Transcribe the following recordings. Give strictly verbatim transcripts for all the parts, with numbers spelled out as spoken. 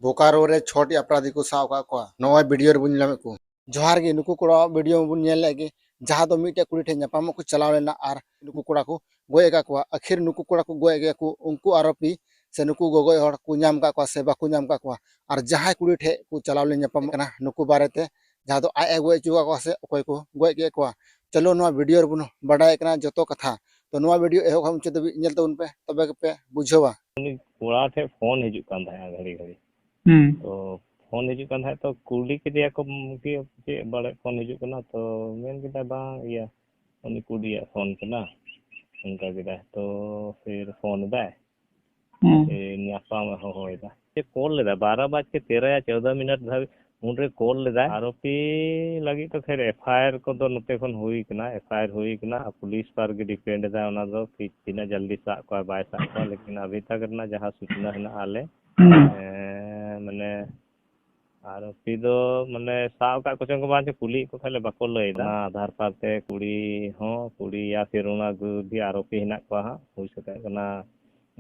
ᱵᱳᱠᱟᱨᱳ ᱨᱮ ᱪᱷᱚᱴᱤ ᱟᱯᱨᱟᱫᱷᱤ ᱠᱚ ᱥᱟᱵ ᱟᱠᱟᱫ ᱠᱚᱣᱟ᱾ ᱱᱚᱜᱼᱚᱭ ᱵᱷᱤᱰᱤᱭᱳ ᱨᱮᱵᱚᱱ ᱧᱮᱞᱮᱫ ᱠᱚ᱾ ᱡᱚᱦᱟᱨ ᱜᱮ, ᱱᱩᱠᱩ ᱠᱚᱲᱟᱣᱟᱜ ᱵᱷᱤᱰᱤᱭᱳ ᱵᱚᱱ ᱧᱮᱞ ᱞᱮᱫ ᱜᱮ, ᱡᱟᱦᱟᱸ ᱫᱚ ᱢᱤᱫᱴᱮᱡ ᱠᱩᱲᱤ ᱴᱷᱮᱱ ᱧᱟᱯᱟᱢᱚᱜ ᱠᱚ ᱪᱟᱞᱟᱣ ᱞᱮᱱᱟ ᱟᱨ ᱱᱩᱠᱩ ᱠᱚᱲᱟ ᱠᱚ ᱜᱚᱡ ᱟᱠᱟᱫ ᱠᱚᱣᱟ᱾ ᱟᱹᱠᱷᱤᱨ ᱱᱩᱠᱩ ᱠᱚᱲᱟ ᱠᱚ ᱜᱚᱡ ᱟᱠᱟᱫ ᱠᱚ, ᱩᱱᱠᱩ ᱟᱨᱚᱯᱤ ᱥᱮ ᱱᱩᱠᱩ ᱜᱚᱜᱚᱡ ᱦᱚᱲ ᱠᱚ ᱧᱟᱢ ᱟᱠᱟᱫ ᱠᱚᱣᱟ ᱥᱮ ᱵᱟᱠᱚ ᱧᱟᱢ ᱟᱠᱟᱫ ᱠᱚᱣᱟ, ᱟᱨ ᱡᱟᱦᱟᱸᱭ ᱠᱩᱲᱤ ᱴᱷᱮᱱ ᱠᱚ ᱪᱟᱞᱟᱣ ᱞᱮᱱ ᱧᱟᱯᱟᱢ ᱠᱟᱱᱟ, ᱱᱩᱠᱩ ᱵᱟᱨᱮᱛᱮ, ᱡᱟᱦᱟᱸ ᱫᱚ ᱟᱡ ᱮ ᱜᱚᱡ ᱦᱚᱪᱚ ᱟᱠᱟᱫ ᱠᱚᱣᱟ ᱥᱮ ᱚᱠᱚᱭ ᱠᱚ ᱜᱚᱡ ᱠᱮᱫ ᱠᱚᱣᱟ᱾ ᱪᱚᱞᱚ, ᱱᱚᱣᱟ ᱵᱷᱤᱰᱤᱭᱳ ᱨᱮᱵᱚᱱ ᱵᱟᱰᱟᱭ ᱠᱟᱱᱟ ᱡᱚᱛᱚ ᱠᱟᱛᱷᱟ᱾ ᱛᱚ, ᱱᱚᱣᱟ ᱵᱷᱤᱰᱤᱭᱳ ᱮᱦᱚᱵ ᱠᱷᱚᱱ ᱢᱩᱪᱟᱹᱫ ᱫᱷᱟᱹᱵᱤᱡ ᱧᱮᱞ ᱛᱟᱵᱚᱱ ᱯᱮ, ᱛᱚᱵᱮ ᱜᱮᱯᱮ ᱵᱩᱡᱷᱟᱹᱣᱟ᱾ ᱩᱱᱤ ᱠᱚᱲᱟ ᱴᱷᱮᱱ ᱯᱷᱳᱱ ᱦᱤᱡᱩᱜ ᱠᱟᱱ ᱛᱟᱦᱮᱸᱜᱼᱟ ᱜᱷᱟᱹᱲᱤ ᱜᱷᱟᱹᱲᱤ᱾ ᱦᱩᱸ᱾ ᱛᱚ, ᱯᱷᱳᱱ ᱦᱤᱡᱩᱜ ᱠᱟᱱ ᱛᱟᱦᱮᱸᱜ, ᱛᱚ, ᱠᱩᱞᱤ ᱠᱮᱫᱮᱭᱟ ᱠᱚ, ᱩᱸ, ᱠᱤ ᱪᱮᱫ ᱵᱟᱲᱮ ᱯᱷᱳᱱ ᱦᱤᱡᱩᱜ ᱠᱟᱱᱟ? ᱛᱚ, ᱢᱮᱱ ᱠᱮᱫᱟ, "ᱵᱟᱝ, ᱤᱭᱟᱹ, ᱩᱱᱤ ᱠᱩᱲᱤᱭᱟᱜ ᱯᱷᱳᱱ ᱠᱟᱱᱟ," ᱚᱱᱠᱟ ᱠᱮᱫᱟᱭ᱾ ᱛᱚ, ᱯᱷᱤᱨ ᱯᱷᱳᱱ ᱮᱫᱟᱭ᱾ ᱦᱩᱸ᱾ ᱯᱷᱤᱨ ᱧᱟᱯᱟᱢ ᱮ ᱦᱚᱦᱚᱭᱮᱫᱟ᱾ ᱪᱮᱫ ᱠᱚᱞ ᱞᱮᱫᱟ, ᱵᱟᱨᱚ ᱵᱟᱡ ᱠᱮ ᱛᱮᱨᱚ ᱭᱟ ᱪᱳᱫᱚ ᱢᱤᱱᱤᱴ ᱫᱷᱟᱹᱵᱤᱡ ᱩᱱᱨᱮ ᱠᱚᱞ ᱞᱮᱫᱟᱭ᱾ ᱟᱨᱳᱯᱤ ᱞᱟᱹᱜᱤᱫ ᱛᱚ ᱠᱷᱮᱨ ᱮᱯᱷ ᱟᱭ ᱟᱨ ᱠᱚᱫᱚ ᱱᱚᱛᱮ ᱠᱷᱚᱱ ᱦᱩᱭ ᱠᱟᱱᱟ, ᱮᱯᱷ ᱟᱭ ᱟᱨ ᱦᱩᱭ ᱠᱟᱱᱟ᱾ ᱟᱨ ᱯᱩᱞᱤᱥ ᱯᱟᱨ ᱜᱮ ᱰᱤᱯᱮᱱᱰ ᱮᱫᱟ ᱚᱱᱟ ᱫᱚ, ᱛᱤ-, ᱛᱤᱱᱟᱹᱜ ᱡᱚᱞᱫᱤ ᱥᱟᱵ ᱠᱚᱣᱟ ᱵᱟᱭ ᱥᱟᱵ ᱠᱚᱣᱟ, ᱞᱮᱠᱤᱱ ᱟᱵᱷᱤ ᱛᱟᱠ ᱨᱮᱱᱟᱜ ᱡᱟᱦᱟᱸ ᱥᱩᱪᱱᱟ ᱦᱮᱱᱟᱜᱼᱟ ᱟᱞᱮ, ᱦᱩᱸ᱾ ᱮᱸ, ᱢᱟᱱᱮ ᱟᱨᱳᱯᱤ ᱫᱚ ᱢᱟᱱᱮ ᱥᱟᱵ ᱠᱟᱜ ᱠᱚ ᱪᱚᱝ ᱠᱚ ᱵᱟᱝ ᱪᱚ, ᱠᱩᱞᱤᱭᱮᱫ ᱠᱚ ᱠᱷᱟᱡ ᱞᱮ ᱵᱟᱠᱚ ᱞᱟᱹᱭ ᱮᱫᱟ᱾ ᱚᱱᱟ ᱟᱫᱷᱟᱨ ᱠᱟᱨᱰ ᱛᱮ ᱠᱩᱲᱤ ᱦᱚᱸ, ᱠᱩᱲᱤ ᱭᱟ ᱯᱷᱤᱨ ᱚᱱᱟ ᱜᱩ-, ᱜᱮ ᱟᱨᱳᱯᱤ ᱦᱮᱱᱟᱜ ᱠᱚᱣᱟ ᱦᱟᱸᱜ, ᱦᱩᱭ ᱥᱟᱠᱟᱜ ᱠᱟᱱᱟ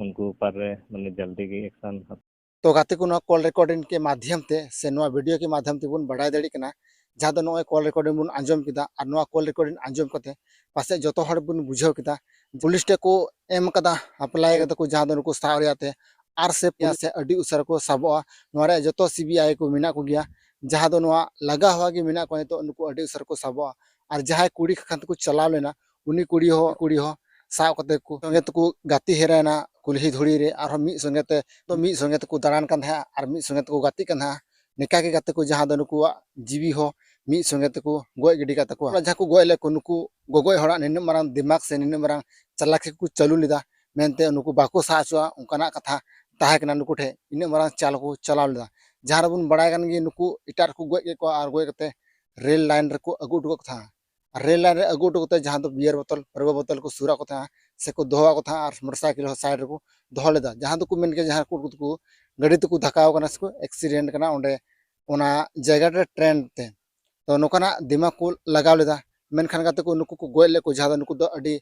ᱩᱱᱠᱩ ᱩᱯᱟᱨ ᱨᱮ ᱢᱟᱱᱮ ᱡᱚᱞᱫᱤ ᱜᱮ ᱮᱠᱥᱟᱱ ᱦᱟᱛᱟᱣ᱾ ᱛᱚ ᱜᱟᱛᱮ ᱠᱚ, ᱱᱚᱣᱟ ᱠᱚᱞ ᱨᱮᱠᱚᱨᱰᱤᱝ ᱠᱮ ᱢᱟᱫᱷᱭᱚᱢ ᱛᱮ ᱥᱮ ᱱᱚᱣᱟ ᱵᱷᱤᱰᱤᱭᱳ ᱠᱮ ᱢᱟᱫᱷᱭᱚᱢ ᱛᱮᱵᱚᱱ ᱵᱟᱰᱟᱭ ᱫᱟᱲᱮᱭᱟᱜ ᱠᱟᱱᱟ, ᱡᱟᱦᱟᱸ ᱫᱚ ᱱᱚᱜᱼᱚᱭ ᱠᱚᱞ ᱨᱮᱠᱚᱨᱰᱤᱝ ᱵᱚᱱ ᱟᱸᱡᱚᱢ ᱠᱮᱫᱟ ᱟᱨ ᱱᱚᱣᱟ ᱠᱚᱞ ᱨᱮᱠᱚᱨᱰᱤᱝ ᱟᱸᱡᱚᱢ ᱠᱟᱛᱮ ᱯᱟᱥᱮᱡ ᱡᱚᱛᱚ ᱦᱚᱲ ᱵᱚᱱ ᱵᱩᱡᱷᱟᱹᱣ ᱠᱮᱫᱟ, ᱯᱩᱞᱤᱥ ᱴᱷᱮᱱ ᱠᱚ ᱮᱢ ᱠᱟᱫᱟ ᱟᱯᱞᱟᱭ ᱠᱟᱛᱮ ᱠᱚ, ᱡᱟᱦᱟᱸ ᱫᱚ ᱱᱩᱠᱩ ᱥᱟᱵ ᱨᱮᱭᱟᱜ ᱛᱮ, ᱟᱨ ᱥᱮ ᱯᱩᱞᱤᱥ ᱥᱮ ᱟᱹᱰᱤ ᱩᱥᱟᱹᱨᱟ ᱠᱚ ᱥᱟᱵᱚᱜᱼᱟ᱾ ᱱᱚᱣᱟ ᱨᱮ ᱡᱚᱛᱚ ᱥᱤ ᱵᱤ ᱟᱭ ᱠᱚ ᱢᱮᱱᱟᱜ ᱠᱚᱜᱮᱭᱟ, ᱡᱟᱦᱟᱸ ᱫᱚ ᱱᱚᱣᱟ ᱞᱟᱜᱟ ᱦᱚᱣᱟ ᱜᱮ ᱢᱮᱱᱟᱜ ᱠᱚᱣᱟ ᱱᱤᱛᱚᱜ, ᱱᱩᱠᱩ ᱟᱹᱰᱤ ᱩᱥᱟᱹᱨᱟ ᱠᱚ ᱥᱟᱵᱚᱜᱼᱟ᱾ ᱟᱨ ᱡᱟᱦᱟᱸᱭ ᱠᱩᱲᱤ ᱠᱷᱟᱱ ᱛᱮᱠᱚ ᱪᱟᱞᱟᱣ ᱞᱮᱱᱟ, ᱩᱱᱤ ᱠᱩᱲᱤ ᱦᱚᱸ, ᱠᱩᱲᱤ ᱦᱚᱸ ᱥᱟᱵ ᱠᱟᱛᱮ ᱠᱚ ᱥᱚᱸᱜᱮ ᱛᱮᱠᱚ ᱜᱟᱛᱮ ᱦᱮᱨᱟᱭᱮᱱᱟ ᱠᱩᱞᱦᱤ ᱫᱷᱩᱲᱤ ᱨᱮ, ᱟᱨᱦᱚᱸ ᱢᱤᱫ ᱥᱚᱸᱜᱮ ᱛᱮ, ᱛᱚ ᱢᱤᱫ ᱥᱚᱸᱜᱮ ᱛᱮᱠᱚ ᱫᱟᱬᱟᱱ ᱠᱟᱱ ᱛᱟᱦᱮᱸᱜᱼᱟ ᱟᱨ ᱢᱤᱫ ᱥᱚᱸᱜᱮ ᱛᱮᱠᱚ ᱜᱟᱛᱮᱜ ᱠᱟᱱ ᱛᱟᱦᱮᱸᱜᱼᱟ᱾ ᱱᱤᱝᱠᱟ ᱜᱮ ᱜᱟᱛᱮ ᱠᱚ, ᱡᱟᱦᱟᱸ ᱫᱚ ᱱᱩᱠᱩᱣᱟᱜ ᱡᱤᱣᱤ ᱦᱚᱸ ᱢᱤᱫ ᱥᱚᱸᱜᱮ ᱛᱮᱠᱚ ᱜᱚᱡ ᱜᱤᱰᱤ ᱠᱟᱜ ᱛᱟᱠᱚᱣᱟ᱾ ᱡᱟᱦᱟᱸ ᱠᱚ ᱜᱚᱡ ᱞᱮᱫ ᱠᱚ, ᱱᱩᱠᱩ ᱜᱚᱜᱚᱡ ᱦᱚᱲᱟᱜ ᱱᱤᱱᱟᱹᱜ ᱢᱟᱨᱟᱝ ᱫᱤᱢᱟᱜᱽ ᱥᱮ ᱱᱤᱱᱟᱹᱜ ᱢᱟᱨᱟᱝ ᱪᱟᱞᱟᱠᱤ ᱠᱚ ᱪᱟᱹᱞᱩ ᱞᱮᱫᱟ ᱢᱮᱱᱛᱮ ᱱᱩᱠᱩ ᱵᱟᱠᱚ ᱥᱟᱦᱟ ᱦᱚᱪᱚᱣᱟᱜᱼᱟ, ᱚᱱᱠᱟᱱᱟᱜ ᱠᱟᱛᱷᱟ ᱛᱟᱦᱮᱸ ᱠᱟᱱᱟ ᱱᱩᱠᱩ ᱴᱷᱮᱱ, ᱤᱱᱟᱹᱜ ᱢᱟᱨᱟᱝ ᱪᱟᱞ ᱠᱚ ᱪᱟᱞᱟᱣ ᱞᱮᱫᱟ᱾ ᱡᱟᱦᱟᱸ ᱨᱮᱵᱚᱱ ᱵᱟᱲᱟᱭ ᱠᱟᱱ ᱜᱮ, ᱱᱩᱠᱩ ᱮᱴᱟᱜ ᱨᱮᱠᱚ ᱜᱚᱡ ᱠᱮᱫ ᱠᱚᱣᱟ ᱟᱨ ᱜᱚᱡ ᱠᱟᱛᱮ ᱨᱮᱞ ᱞᱟᱭᱤᱱ ᱨᱮᱠᱚ ᱟᱹᱜᱩ ᱦᱚᱴᱚ ᱠᱟᱜ ᱠᱚ ᱛᱟᱦᱮᱸᱫ᱾ ᱟᱨ ᱨᱮᱞ ᱞᱟᱭᱤᱱ ᱨᱮ ᱟᱹᱜᱩ ᱦᱚᱴᱚ ᱠᱟᱛᱮ ᱡᱟᱦᱟᱸ ᱫᱚ ᱵᱤᱭᱟᱨ ᱵᱳᱛᱚᱞ, ᱯᱟᱹᱨᱣᱟᱹ ᱵᱳᱛᱚᱞ ᱠᱚ ᱥᱩᱨᱟᱜ ᱠᱚ ᱛᱟᱦᱮᱸᱫ ᱥᱮᱠᱚ ᱫᱚᱦᱚᱣᱟᱜ ᱠᱚ ᱛᱟᱦᱮᱸᱫ, ᱟᱨ ᱢᱚᱴᱚᱨ ᱥᱟᱭᱠᱮᱞ ᱦᱚᱸ ᱥᱟᱭᱤᱰ ᱨᱮᱠᱚ ᱫᱚᱦᱚ ᱞᱮᱫᱟ, ᱡᱟᱦᱟᱸ ᱫᱚᱠᱚ ᱢᱮᱱ ᱠᱮᱫᱟ ᱡᱟᱦᱟᱸ ᱠᱚ ᱜᱟᱹᱰᱤ ᱛᱮᱠᱚ ᱫᱷᱟᱠᱟᱣ ᱠᱟᱱᱟ ᱥᱮᱠᱚ ᱮᱠᱥᱤᱰᱮᱱᱴ ᱠᱟᱱᱟ ᱚᱸᱰᱮ, ᱚᱱᱟ ᱡᱟᱭᱜᱟ ᱨᱮ ᱴᱨᱮᱱ ᱛᱮ᱾ ᱛᱚ ᱱᱚᱝᱠᱟᱱᱟᱜ ᱫᱤᱢᱟᱜᱽ ᱠᱚ ᱞᱟᱜᱟᱣ ᱞᱮᱫᱟ, ᱢᱮᱱᱠᱷᱟᱱ ᱜᱟᱛᱮ ᱠᱚ, ᱱᱩᱠᱩ ᱠᱚ ᱜᱚᱡ ᱞᱮᱫ ᱠᱚ, ᱡᱟᱦᱟᱸ ᱫᱚ ᱱᱩᱠᱩ ᱫᱚ ᱟᱹᱰᱤ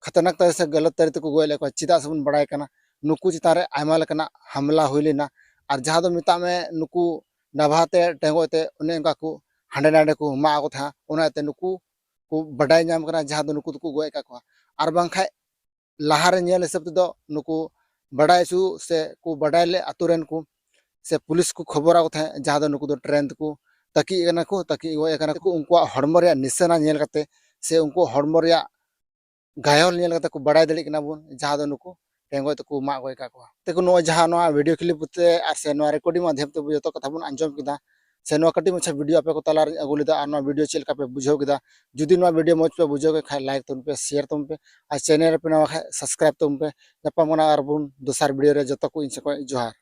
ᱠᱷᱟᱛᱟᱨᱱᱟᱠ ᱛᱟᱨᱤ ᱥᱮ ᱜᱟᱞᱟᱛ ᱛᱟᱨᱤ ᱛᱮᱠᱚ ᱜᱚᱡ ᱞᱮᱫ ᱠᱚᱣᱟ᱾ ᱪᱮᱫᱟᱜ ᱥᱮᱵᱚᱱ ᱵᱟᱲᱟᱭ ᱠᱟᱱᱟ, ᱱᱩᱠᱩ ᱪᱮᱛᱟᱱ ᱨᱮ ᱟᱭᱢᱟ ᱞᱮᱠᱟᱱᱟᱜ ᱦᱟᱢᱞᱟ ᱦᱩᱭ ᱞᱮᱱᱟ, ᱟᱨ ᱡᱟᱦᱟᱸ ᱫᱚ ᱢᱮᱛᱟᱜ ᱢᱮ ᱱᱩᱠᱩ ᱰᱟᱵᱷᱟ ᱛᱮ ᱴᱮᱸᱜᱚᱡ ᱛᱮ ᱚᱱᱮ ᱚᱱᱠᱟ ᱠᱚ ᱦᱟᱸᱰᱮ ᱱᱟᱰᱮ ᱠᱚ ᱢᱟᱜ ᱠᱚ ᱛᱟᱦᱮᱸᱫ, ᱚᱱᱟ ᱤᱭᱟᱹᱛᱮ ᱱᱩᱠᱩ ᱠᱚ ᱵᱟᱰᱟᱭ ᱧᱟᱢ ᱠᱟᱱᱟ ᱡᱟᱦᱟᱸ ᱫᱚ ᱱᱩᱠᱩ ᱫᱚᱠᱚ ᱜᱚᱡ ᱟᱠᱟᱫ ᱠᱚᱣᱟ᱾ ᱟᱨ ᱵᱟᱝᱠᱷᱟᱡ ᱞᱟᱦᱟᱨᱮ ᱧᱮᱞ ᱦᱤᱥᱟᱹᱵ ᱛᱮᱫᱚ ᱱᱩᱠᱩ ᱵᱟᱰᱟᱭ ᱦᱚᱪᱚ ᱥᱮ ᱠᱚ ᱵᱟᱰᱟᱭ ᱞᱮᱫ ᱟᱛᱳ ᱨᱮᱱ ᱠᱚ ᱥᱮ ᱯᱩᱞᱤᱥ ᱠᱚ ᱠᱷᱚᱵᱚᱨ ᱟᱠᱚ ᱛᱟᱦᱮᱸᱫ, ᱡᱟᱦᱟᱸ ᱫᱚ ᱱᱩᱠᱩ ᱫᱚ ᱴᱨᱮᱱ ᱛᱮᱠᱚ ᱛᱟᱹᱠᱤᱡ ᱟᱠᱟᱱᱟ ᱠᱚ, ᱛᱟᱹᱠᱤᱡ ᱜᱚᱡ ᱟᱠᱟᱱᱟ ᱠᱚ᱾ ᱩᱱᱠᱩᱣᱟᱜ ᱦᱚᱲᱢᱚ ᱨᱮᱭᱟᱜ ᱱᱤᱥᱟᱱᱟ ᱧᱮᱞ ᱠᱟᱛᱮ ᱥᱮ ᱩᱱᱠᱩᱣᱟᱜ ᱦᱚᱲᱢᱚ ᱨᱮᱭᱟᱜ ᱜᱟᱭᱚᱞ ᱧᱮᱞ ᱠᱟᱛᱮ ᱠᱚ ᱵᱟᱰᱟᱭ ᱫᱟᱲᱮᱭᱟᱜ ᱠᱟᱱᱟ ᱵᱚᱱ, ᱡᱟᱦᱟᱸ ᱫᱚ ᱱᱩᱠᱩ ᱴᱮᱸᱜᱚᱡ ᱛᱮᱠᱚ ᱢᱟᱜ ᱜᱚᱡ ᱟᱠᱟᱫ ᱠᱚᱣᱟ᱾ ᱛᱮᱠᱚ ᱱᱚᱜᱼᱚᱭ ᱡᱟᱦᱟᱸ ᱱᱚᱣᱟ video clip ᱛᱮ ᱟᱨ ᱥᱮ ᱱᱚᱣᱟ recording ᱢᱟᱫᱷᱭᱚᱢ ᱛᱮ ᱡᱚᱛᱚ ᱠᱟᱛᱷᱟ ᱵᱚᱱ ᱟᱸᱡᱚᱢ ᱠᱮᱫᱟ, ᱥᱮ ᱱᱚᱣᱟ ᱠᱟᱹᱴᱤᱡ ᱢᱟᱪᱷᱟ video ᱟᱯᱮ ᱠᱚ ᱛᱟᱞᱟᱨᱮᱧ ᱟᱹᱜᱩ ᱞᱮᱫᱟ, ᱟᱨ ᱱᱚᱣᱟ video ᱪᱮᱫ ᱞᱮᱠᱟ ᱯᱮ ᱵᱩᱡᱷᱟᱹᱣ ᱠᱮᱫᱟ? ᱡᱩᱫᱤ ᱱᱚᱣᱟ video ᱢᱚᱡᱽ ᱯᱮ ᱵᱩᱡᱷᱟᱹᱣ ᱠᱮᱫ ᱠᱷᱟᱡ like ᱛᱟᱵᱚᱱ ᱯᱮ, share ᱛᱟᱵᱚᱱ ᱯᱮ, ᱟᱨ channel ᱨᱮᱯᱮ ᱱᱟᱣᱟ ᱠᱷᱟᱡ subscribe ᱛᱟᱵᱚᱱ ᱯᱮ᱾ ᱧᱟᱯᱟᱢ ᱠᱟᱱᱟ ᱟᱨᱵᱚᱱ ᱫᱚᱥᱟᱨ video ᱨᱮ᱾ ᱡᱚᱛᱚ ᱠᱚ ᱤᱧ ᱥᱮᱫ ᱠᱷᱚᱡ ᱡᱚᱦᱟᱨ᱾